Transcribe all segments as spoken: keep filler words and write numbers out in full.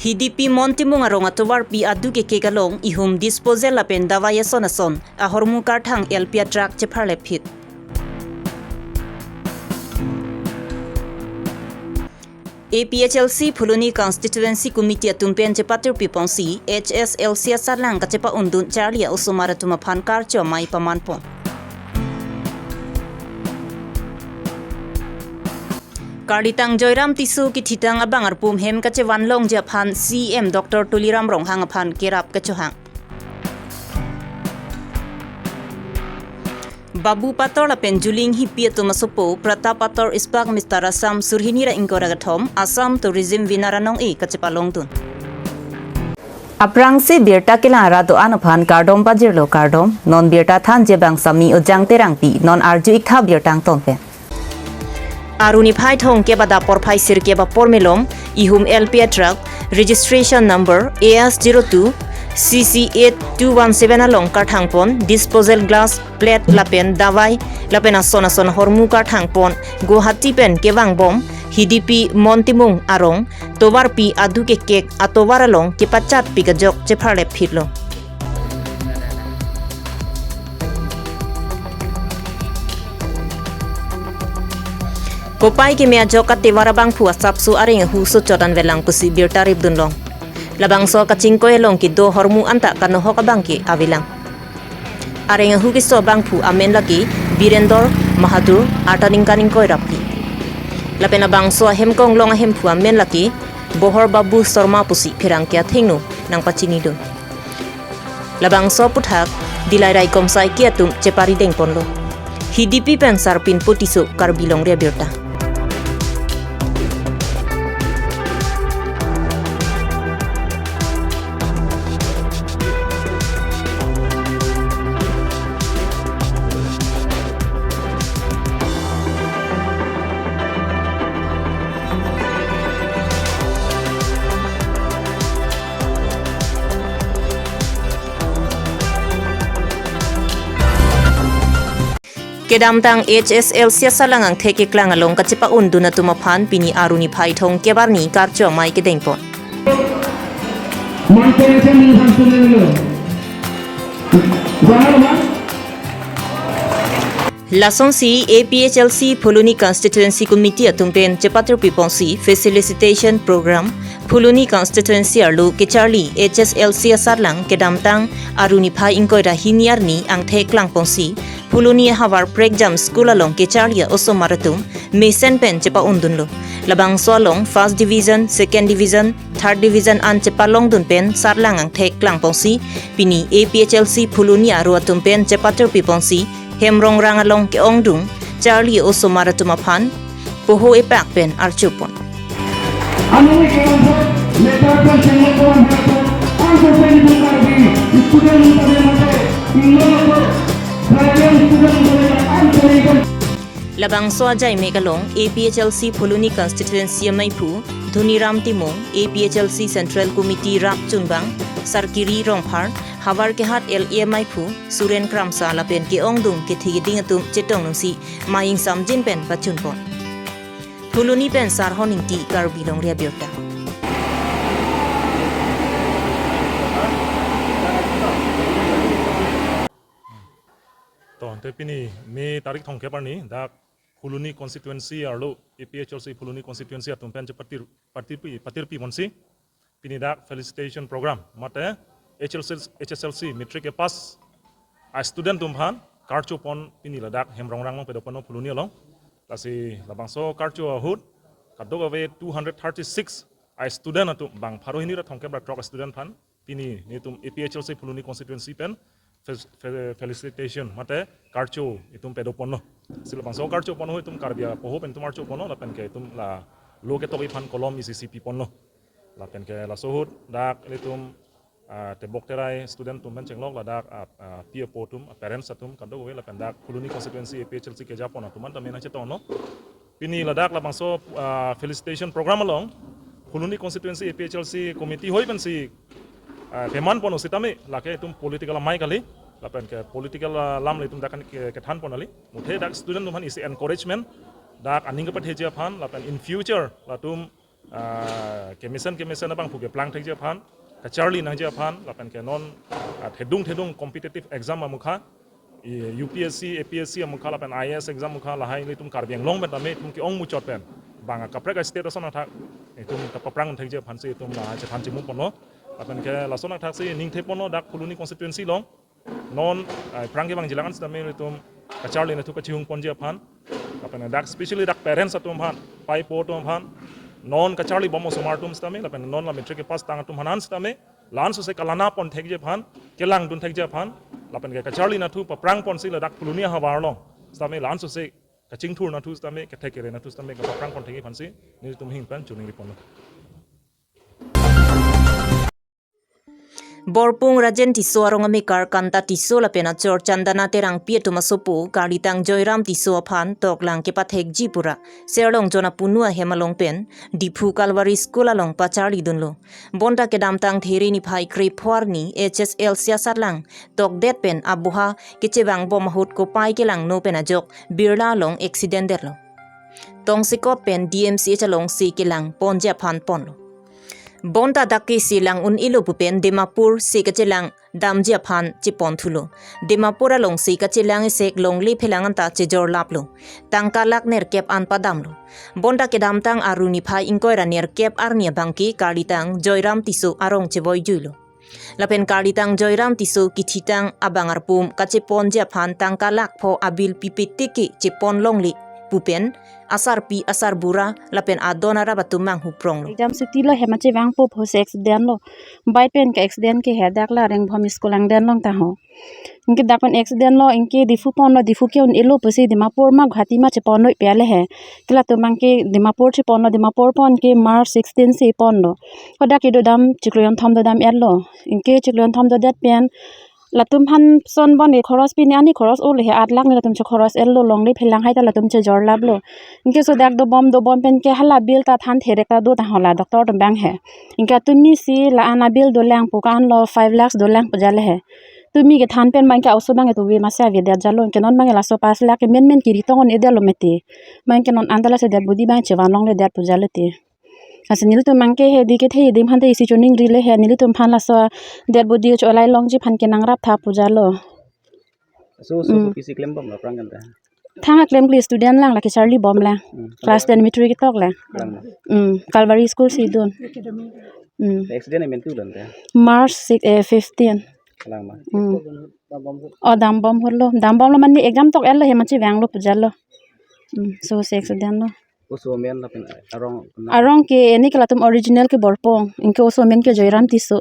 Hidipi Mon Timung arong atovarpi aduk kekek along ihum disposal lapen davai ason ason ahormu karthang L P a truck chepharlepphit. A P H L C Phuloni Constituency Committee atum pen chepatirpi ponsi H S L C asarlang kachepa-undun charli a-osomar atum aphan karcho amei pamanpon. Karlitang Joyram Tisso kithitang abang arpum hem kachevan longji aphan C E M Doctor Tuliram Ronghang aphan kerap kachohang. Babu Pator lapen Juling Hipi atum asopo Prata Pator Ispak Mister Assam surhini ra ingkoi ra kethom Assam Tourism Winner anong-e kachepalongdun. Aphrangsi birta kelang ra do-an aphan kardom pajirlo, kardom. Non birta thanji abang Sami Ojang Terangpi, non arju-ik tha birta angton pen. Aru niphai thomkep adap porphai sirkep apor melom ihum L P a truck registration number A S zero two C C eight two one seven along karthangpon disposal glass, plate lapen davai lapen ason ason ahormu karthangpon Guwahati pen kevangbom Hidipi Mon Timung arong tovarpi aduk kekek atovar along kepachatpik ajok chepharlepphitlo. Kopai keme ajok atovar abangphu asapso areng ahu sochot anvelang pusi birta ripdunlong. Labangso kachingkoi along kedo ahormu anta kanohok abang ke avelang. Areng ahu keso abangphu amen lake Birendor Mahadur, arta ningkan ingkoi ra phli. Lapen labangso ahemkong long ahemphu amen lake Bohor Babu Sarma pusi pherangke athengno nangpachinidun. Labangso aputhak Dillai Raikom Saike atum cheparidengponlo. Hidipi pen Sarpinpo Tisso, Karbi Longri Abirta. Kedamtang H S L C asarlang angthek keklang along kachepa-undun atum aphan pini aru niphai thomkep arni karcho amei kedengpon. Lasonsi A P H L C Phuloni Constituency Committee atum pen chepatirpi ponsi felicitation program Phuloni Constituency arlo kecharli H S L C asarlang kedamtang aru niphai ingkoi ra hini arni angthek klangponsi Phuloni ahavar Prekjam School along kecharli a-osomar atum mesen pen chepa-undunlo. Labangso along first division, second division, third division an chepalongdun pen sarlang angthek klangponsi pini A P H L C Phuloni aru atum pen chepatirpi ponsi hem rongrang along ke-ongdung charli osomar atum aphan poho epak pen archupon. Ano ni kawan sa, letter pen senglo kawan sa, ang sa sa ni bukar di, student ni tadi mate, inglo ko, rajang student ni tadi ang sa ni kan. Labangso ajai mek along A P H L C Phuloni Constituency amaiphu Dhoniram Timung, A P H L C Central Committee rapchunbang Sarkiri Rongphar, havar kehat L A amaiphu Suren Kramsa lapen ke-ongdung kethe keding atum chetongdungsi mei ingsamjin pen pachunpon. Phuloni pen Sarhon Ingti, Karbi Longri Abirta. To, ante pini May tarik thomkep arni, dak Phuloni constituency arlo, A P H L C Phuloni constituency atum pen chepatir, patirpi, patirpi ponsi. Pini dak felicitation program, mate H S L C, H S L C matric ke pass a-student atum aphan karchopon pini ladak hem rongrang along pedoponlo Phuloni along. Lasi labangso karcho ahut kadokave two hundred thirty-six a-student atum, bang pharo hini ra thomkep ra throk a-student aphan pini netum A P H L C Phuloni constituency pen fe-, fe-, felicitation mate karcho itum pedoponlo. Si labangso karchopon ahut itum Karbi apoho pen itum archoponlo lapen ke itum la lo ketok iphan kolom isi isi piponlo. Lapen ke laso ahut dak ilitum, ah, tebok terai student atum pen chenglok ladak, ah, ah, pi apo atum, ah, parents atum kadokave lapen dak Phuloni constituency A P H L C kejapon atum anta mena chetonglo. Pini ladak labangso, ah, felicitation program along Phuloni constituency A P H L C committee hoi pensi, ah, pemanponlo sitame lake itum political amei kali lapen ke political, ah, alam le itum dak ke, kethanpon kali. Muthe dak student atum aphan isi encouragement, dak aning kepatheji aphan lapen in future latum ah, kemesen kemesen abangphu keplang thekji aphan, kacharli nangji aphan, lapen ke non, ah, thedung thedung competitive exam amukha, i-, U P S C, A P S C amukha lapen I A S exam amukha lahai ilitum Karbi Anglong pen tame itum ke-ong muchot pen bang akaprek a-state ason athak itum ta paphrang thekji aphansi itum la chethan chimu ponlo. Lapen ke lason athak si ningthe ponlo dak Phuloni constituency along non, ah, aphrang kevangjilang an sitame itum kacharli nathu kachihung ponji aphan. Lapen dak specially dak parents atum aphan, pai po atum aphan, non kacharli bom osomar atum sitame, lapen non la matric kepass tang atum aphan sitame, la-an sose kalana pon thekji aphan, kelang dun thekji aphan, lapen ke kacharli nathu paphrang ponsi ladak Phuloni ahavar along sitame, la-an sose kachingthur nathu sitame, kethek kere nathu sitame kapaphrang pon thekji aphansi nelitum ahin pen choningri ponlo. Borpung Rajen Tisso arong amekar Kanta Tisso lapen achor Chandana Terangpi atum asopo karlitang Joyram Tisso aphan toklang kepathekji pura Serlongjon apunu ahem along pen Diphu Calvary School along pacharli dunlo. Bonta kedamtang There niphai krepho arni H S L C asatlang tokdet pen aboha kechevang bom ahut kopai kelangno pen ajok Birla along accident detlo. Tongsekot pen D M C H alongsi kelang ponji aphan ponlo. Bonta dak ke si lang un-elo pu pen Dimapur si kachelang damji aphan chepon thulo. Dimapur alongsi kachelang esek longle phelang anta chejor laplo. Tangka lakh nerkep an padamlo. Bonta kedamtang Aru niphai ingkoi ra nerkep arni abangke karlitang Joyram Tisso arong chevoi juilo. Lapen karlitang Joyram Tisso kithitang abang arpum kacheponji aphan tangka lakh pho abill pipe tik ke chepon longle pu pen asarpi asarbura lapen adon arap atum manghu pronglo. Exam chutti lo, hem achevangpo pusi accident lo. Bike pen ke accident ke he dak la Rengbhom school angdeng along ta ho. Anke dak pen accident lo, anke Diphu ponlo, Diphu ke un-elo pusi Dimapur ma Guwahati ma chepon noi pe ale he. Ke latum abangke Dimapur cheponlo, Dimapur pon ke March sixteen si ponlo. Hadak kedo dam chiklo jonthom dodam etlo. Anke chiklo jonthom dodet pen latum aphan son bon ke khoros pini ani khoros ole he, aat lakh ni latum che khoros etlo, longle phelang hai ta latum chejor laplo. Anke so dak dobom dobom pen ke hala bill ta than therek ta do ta ho la doctor atum abang he. Anke tumi si la-an abill dolang pu ka-an lo, five lakhs dolang pu jale he. Tumi kethan pen abangke oso abang etu ave masi avedet jalo, anke non abangke laso pass lake menmen kiri tong un-edetlo mati. Abangke non anta lasi dead body abang chevan longledet pu jalo ti. Lasi nelitum abangke hedi kethe hedi aphan ta isi choningri le he, nelitum aphan laso dead body cholai longji aphan ke nangrap tha pu jalo. So, so Mm. kopisi klembom lo aphrang kan ta? Thang aklem kli student lang, lake charli bom lang. Mm. Class ten matric ketok lang. Lang ma? Mm. Calvary School si dun. Mm. Accident amen tu dun ta? March six, eh, fifteen. Lang ma? Mm. Oh, dam bom hurlo. Dam bomlo mane exam tok etlo, hem achevanglo pu jalo. Mm. So, si accident lo. Oso amen lapen arong kena? Arong ke eni ke latum original ke Borpung. Anke oso amen ke Joyram Tisso.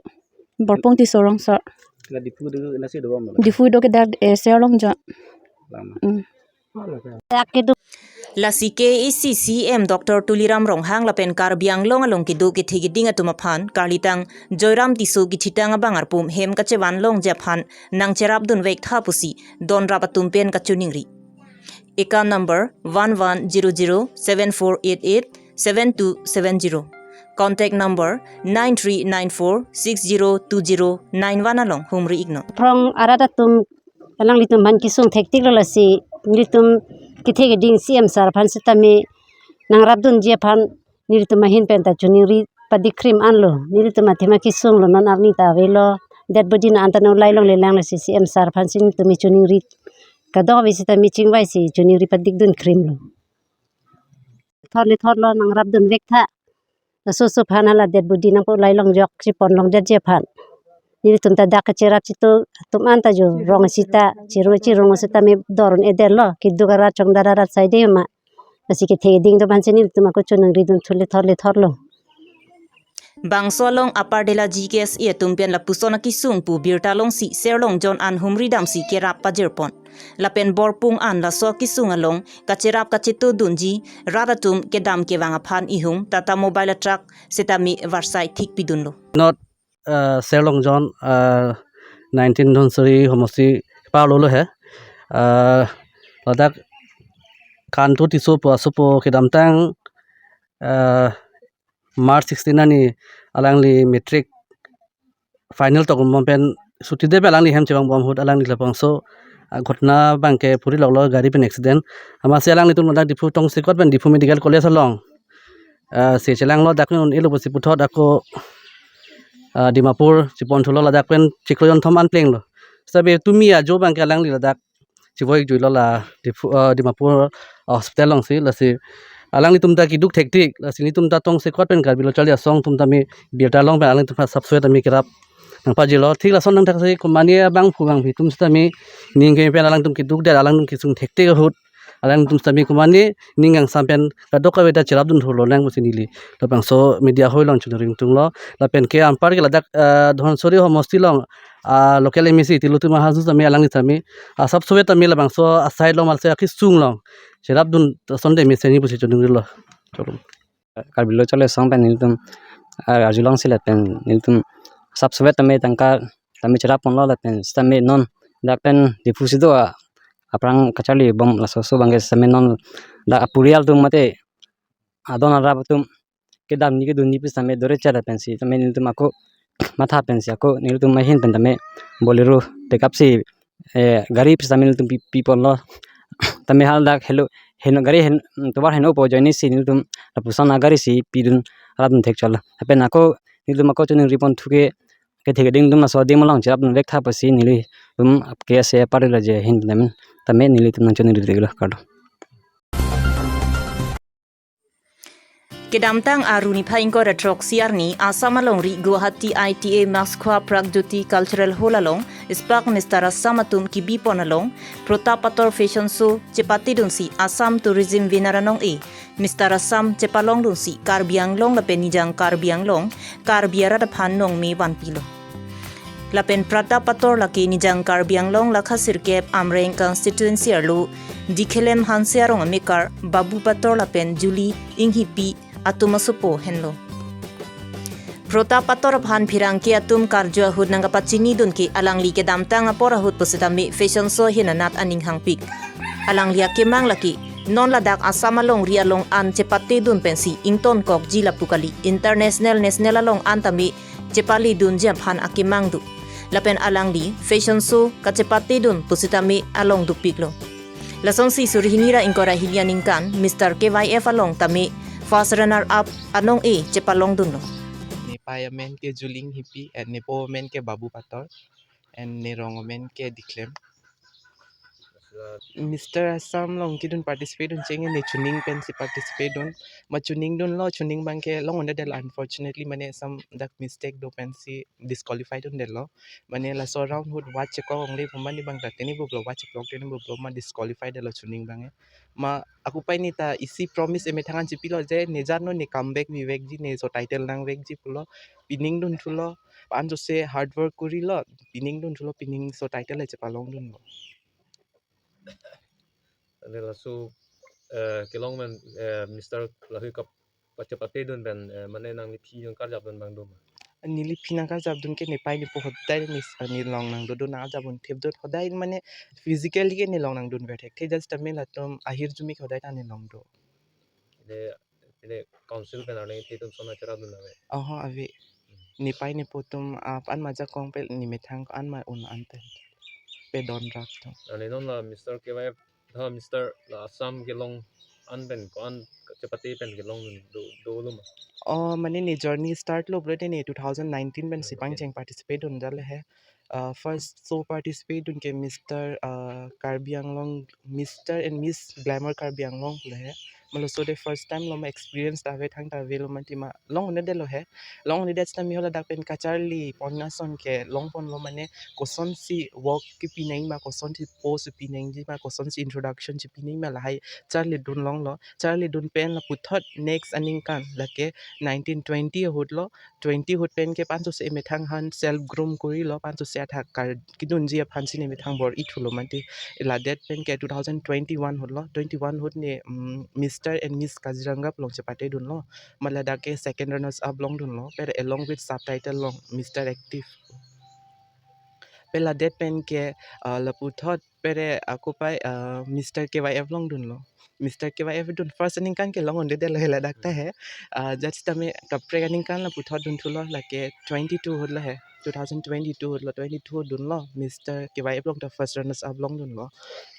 Borpung Tisso rongso. La Diphu do nasi dobom lo? Diphu do ke dak, eh, Serlongjon. Lang ma? Mm. Dak kedo. Lasi K A A C C E M Doctor Tuliram Ronghang lapen Karbi Anglong along kedo kethe keding atum aphan karlitang Joyram Tisso kithitang abang arpum hem kachevan longji aphan nangcherap dunvek tha pusi don rap atum pen kachoningri. Account number one one zero zero seven four eight eight seven two seven zero. Contact number nine three nine four six zero two zero nine one along humri iknon. Phrong arat atum alanglitum aphan kesung thektik lo, lasi nelitum kethe keding C M sir aphan sitame nangrap dunji aphan nelitum ahin pen ta choningri padik krim anlo. Nelitum athema kesung lo, non arni ta avelo. Dead body na anta nang ulai longle lang, lasi C M sir aphan si nelitum choningri kadokave sitame chingvai si choningri padik dun krim lo. Thorle thorlo, nangrap dunvek tha. Laso oso aphan hala dead body nangpo ulai long jok chepon longdetji aphan. Nelitum ta dak kacherap chitu atum anta jo rong sita, chirung chirung sitame dor un-edetlo, keduk arat chongdar arat saide ma. Lasi kethe keding atum aphan si nelitum ako choningri dun thule thorle thorlo. Bangso along Upper Dela G K S A atum pen lapuson akesung pu birta longsi Serlongjon an humri damsi kerap pajirpon. Lapen Borpung an laso akesung along kacherap kachetu dunji rat atum kedam kevang aphan ihum Tata Mobile atruck sitame varsai thik pidunlo. Not, uh, Serlongjon, uh, nineteen Dhansiri homosti palo lo he. Uh, ladak Kanto Tisso pu asopo kedamtang, uh, March sixteen arni alangli matric final tok bom pen chutti det pen alangli hem chevang bom ahut alangli labangso, ah, ghotona abangke puri loklo, gari pen accident. Amatsi alanglitum ladak Diphu tongsekot pen Diphu Medical College along ah, se chelanglo, dak un-elo pusi puthot ako, ah, Dimapur chepon thulo, ladak pen chiklo jonthom an plenglo. Seta be tumi ajo abangke alangli ladak chevoi-ik juilo la Diphu, ah, Dimapur, ah, hospital alongsi, lasi alanglitum ta keduk thektik, lasi nelitum ta tongsekot pen Karbi Lo Charli Asong atum tame birta long pen alanglitum ta sapso tame kerap nangpajirlo. Thik lason nangthaksi komatne abangphu bangphi atum sitame ning keme pen alangtum keduk det, alangtum kesung thektik ahut alangtum sitame komatne ning kangsam pen kadokave ta cherapdun thulo nang pusi neli labangso media hoi along choningri ingtunglo. Lapen ke anparke ladak, ah, Dhansiri homosti along, ah, local M A C Tilottama Hajjo tame alangli tame, ah, sapso tame labangso asai along malse akesung along cherapdun asonte mesen-ji pusi choningrilo. Cholo. Karbi Lo Charli Asong pen nelitum, ah, arjulongsi lapen nelitum sapso tame tangka tame cherapponlo lapen sitame non dak pen Diphu si do, ah, aphrang kacharlibom laso aso abangke sitame non dak apurial atum mate adon arap atum kedamji kedunji pu sitame dore chara pensi tame nelitum ako matha pensi ako nelitum ahin pen tame Bolero pickup si, eh, gari pu sitame nelitum pi, piponlo. Tame haladak helo, heno gari hen, tovar henopo ajoinesi nelitum lapuson agari si pidun arat dun thek cholo. Lapen ako nelitum ako choningriponthu ke, kethek ding atum laso adim along cherapdun vektha pusi nelitum ke ase pari laje ahin pen tame, tame nelitum nangchoningri lo, kardom. Kedamtang Aru niphai ingkoi ra throksi arni Assam alongri Guwahati I T A Maskhwa Pragjyoti Cultural Hall along ispak Mister Assam atum kebipon along Protap Pator Fashion Show chepatedunsi Assam Tourism Winner anong-e Mister Assam chepalongdunsi Karbi Anglong lapen Nijang Karbi Anglong, Karbi arat aphan nongme vanpilo. Lapen Protap Pator lake Nijang Karbi Anglong lakha sirkep Amreng constituency arlo Dikhelem Hanse arong amekar Babu Pator lapen Julie Inghipi atum asopo henlo. Protap Pator aphan pherangke atum karju ahut nangkapachinidun ke alangli kedamtang apor ahut pusitame fashion show ahin anat aning hangpik. Alangli akemang lake non ladak Assam alongri along an chepatedun pensi ingtonkokji lapu kali, international national along an tame chepaledunji aphan akemang do. Lapen alangli fashion show kachepatedun pusitame along dopiklo. Lasonsi suri hini ra ingkoi ra hini aningkan Mister K Y F along tame first runner up anong-e chepalongdunlo. Nepei amen ke Julie Inghipi and nepo amen ke Babu Pator and nerong amen ke Dikhelem. Mister Assam along kedun participate dun chengin ne chuning pensi participate dun. Ma chuningdunlo, chuning abangke long-un-edetlo, unfortunately mane some dak mistake do pensi disqualify dundetlo. Mane laso round ahut watch chekok ongle puma ne abang ta tene bublo, watch chekok tene bublo ma disqualify detlo chuning abang. Ma ako pai ne ta isi promise emethang an chipilo je ne jarno ne comeback bivekji, ne laso title nangvekji pulo, piningdun thulo, anjose hard work korilo, piningdun thulo, pining laso title le chepalongdunlo. Ane laso, eh, kelong pen, eh, Mister lahei kap pachepatedun pen, eh, mane nangli aphi nangkarjapdun abang do ma? Neli aphi nangkarjapdun ke nepei nepo hodai ne, ne long nangdodun, nangkarjapdun thepdun hodai mane physically ke ne long nangdunver thekthe, just tame latum ahirjume ke hodai ta ne longdo. Ne, ne council pen arleng the atum ason cherapdun ave? Oho, ave. Hmm. Nepei nepo atum, ah, an majakong pe nemethang ko-an ma un an pen pedon rap atum. Ane non la Mister K Y F, ha, Mister la Assam kelong an pen ko-an chepate pen kelong do, dolo ma? Oh, mane ne journey start lo pulote ne two thousand nineteen pensi, okay, pangcheng participate dun jale he. Uh, first show participate dun ke Mister, uh, Karbi Anglong, Mister and Miss Glamour Karbi Anglong le he. Mane laso de first time lo ma, experience ta ave, thangta avelo mati ma long-un-edetlo he. Long-un-edet sitame hala dak pen kacharlipon ason ke longponlo, mane kosonsi walk kepi nangji ma, kosonsi pose pi nangji ma, kosonsi introduction chipi nangji ma, lahai charlidun longlo. Charlidun pen laputhot next aningkan lake nineteen twenty ahut lo, twenty ahut pen ke pansose emethang aphan self groom korilo, pansose athak kar kedunji aphansi ne methang bor-i thulo mati. Ladet pen ke two thousand twenty-one ahut lo, twenty-one ahut ne, mm, Mister and Miss Kaziranga along chepatedunlo. Mane ladak ke second runners up longdunlo, pere along with subtitle along Mister Active. Pe ladet pen ke, ah, laputhot pere ako pai, ah, Mister K Y F longdunlo. Mister K Y F dun first aningkan ke long-un-edetlo he ladak ta he. Ah, jat sitame kaprek aningkan laputhot dun thulo, lake twenty-two ahut lo he. Two thousand twenty-two ahut lo, twenty-two dunlo. Mister K Y F along ta first runners up longdunlo.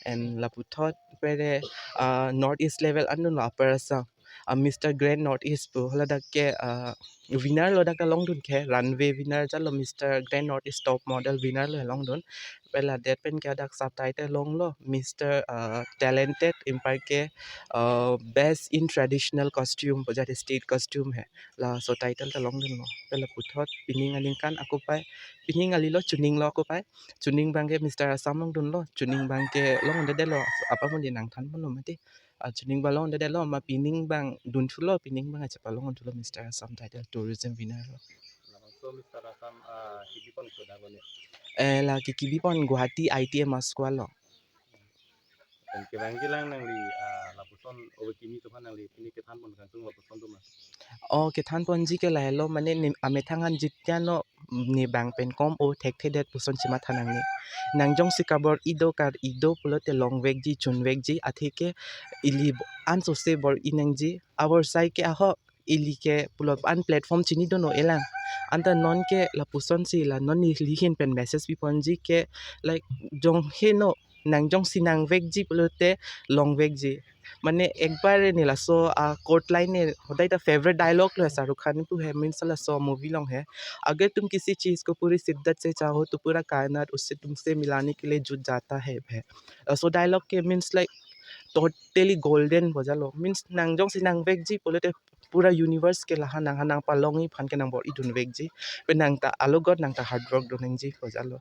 And laputhot pere, ah, North East level an dunlo, Upper Assam. uh, Mister Grand Northeast pu, hala dak ke, uh, winner lo dak ta longdun ke, runway winner jalo, Mister Grand Northeast top model winner lo longdun. Pen ladet pen ke dak subtitle longlo, Mister uh, Talented, anparke uh, Best in Traditional Costume pu, jate state costume he. Laso title ta longdunlo. Pen la puthot pining aningkan ako pai, pining ali lo, chuning lo ako pai. Chuning abang ke Mister Assam longdunlo. Chuning abang ke longdedetlo. Apa mo di nangthan ponlo mati. Ah, chuning abang longdedetlo, ma pining abang dunthulo, pining abang achapa longdunthulo, Mister Assam title, tourism winner lo. Laso Mister Assam, ah, kebi pon kodak lo ne? Eh, la ke kebi pon Guwahati I T M Askwa lo. Pen kevangji lang nangli, ah, lapuson ove kimi atum aphan nangli pini kethan pon kangtung lapuson atum ma? Oh, kethan ponji ke lahelo, mane ne amethang an jitya no, ne bang pen kom o thekthedet puson chematha nangne. Nangjongsi kabor-i do, kar-i do pulote longvekji, chunvekji, atheke ili bo-, ansose bor-i nangji. Abor sai ke ahok ili ke pulo an platform chini dono elang. Anta non ke lapusonsi la non neli ahin pen message pi ponji ke, like, jonghe no nangjongsi nangvekji pulote longvekji. Mane ekbar ne laso a chord line ne hodai ta favorite dialogue lo he, Shah Rukh Khan pu he, means laso movie along he. "अगर तुम किसी चीज को पूरी शिद्दत से चाहो तो पूरा कायनात उसे तुमसे मिलाने के लिए जुट जाता है" he. Laso dialogue ke means like totally golden bojalo. Means nangjongsi nangvekji pulote pura universe ke laha nangha nangpalongji aphan ke nangbor-i dunvekji. Pen nang ta alogot nang ta hard work do nangji bojalo.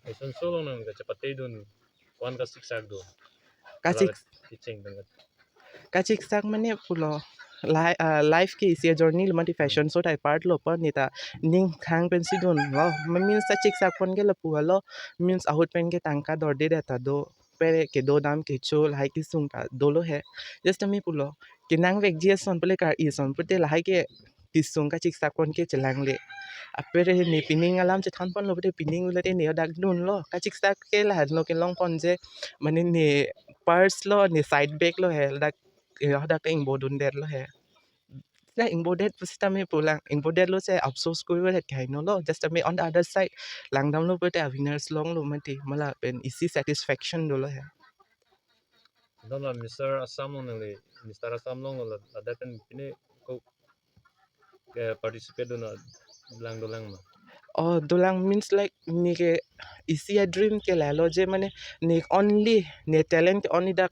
Fashion show along nang kachepate dun, ko-an kasiksak do? Kachik- Ala kecheng dun. Kachiksak mane pulo, li-, ah, life ke isi a journey lo mati, fashion show ta part lo, apot ne ta ning khang pensi dunlo. Ma means ta chiksak pon ke lapu alo, means ahut pen ke tangka dordedet ta do, pere kedo dam kecho lahai kesung ta dolo he. Just tame pulo, kenangvekji ason pule kar-i ason pute lahai ke kesung kachiksak pon ke chelangle. Apere ne pining alam chethan ponlo pute pining pulote ne hadak dunlo. Kachiksak ke lahan lo kelong pon je, mane ne purse lo, ne side bag lo he, ladak, eh, hadak ta ingbo dundetlo he. Na ingbodet pusitame pulang, ingbodetlo si apsos kuribodet kaino lo. Just tame on the other side, langdamlo pute a winners longlo mati, mala pen isi satisfaction dolo he. Dam la Mister Assam along nangli, Mister Assam along la, ladak pen pine ko, eh, participate dun lang dolang ma? Oh, dolang means like ne ke isi a dream ke lahelo je, mane ne only ne talent ke only dak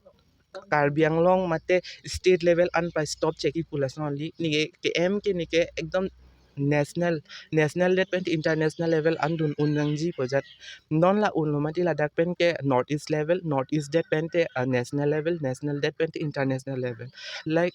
Karbi Anglong mate state level an pa stop cheki pu lason only. Ne ke, ke aim ke ne ke ekdom national, national det pen te international level an dun un nangji pu ajat. Non la unlo mati, ladak pen ke North East level, North East det pen te, uh, national level, national det pen te international level. Like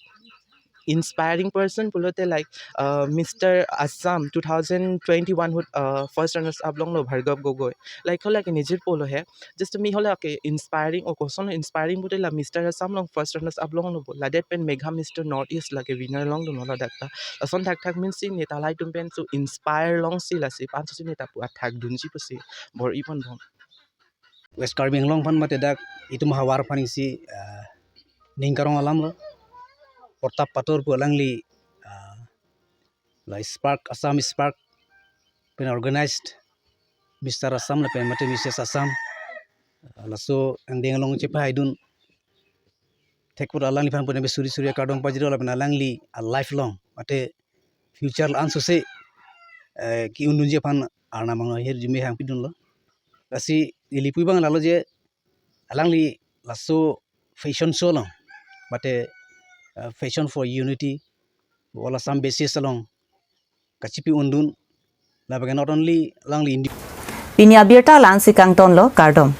inspiring person pulote like, uh, Mister Assam two thousand twenty-one ahut, uh, first runners up longlo Bhargav Gogoi. Like hala ke nejirpo lo he. Just tame hala ke inspiring, o koson inspiring pute la Mister Assam along first runners up longlo bo. Ladet pen Megha Mister North East lake winner longdunlo ladak ta. Lason thakthak means si ne ta lahai atum pen so inspire longsi lasi pansose ne ta pu athak dunji pusi bor-i ponbom. West Karbi Anglong aphan mate dak itum havar aphan isi, ah, ning karong alam lo. Protap Pator pu alangli, ah, la Spark, Assam Spark pen organized Mister Assam lapen mate Missus Assam, ah, laso angdeng along chepahaidun. Thekpur alangliphan pu nebe suri suri akardom pajirlo lapen alangli a lifelong mate future la ansose, eh, ke-undunji aphan Arnam angno ahirjume hangpidunlo. Lasi ili pu abang lalo je alangli laso fashion show along mate, eh, Fashion for Unity, All Assam basis along kachipi undun, lapen not only alangli India. Pini abirta la-ansi kangtonlo, kardom.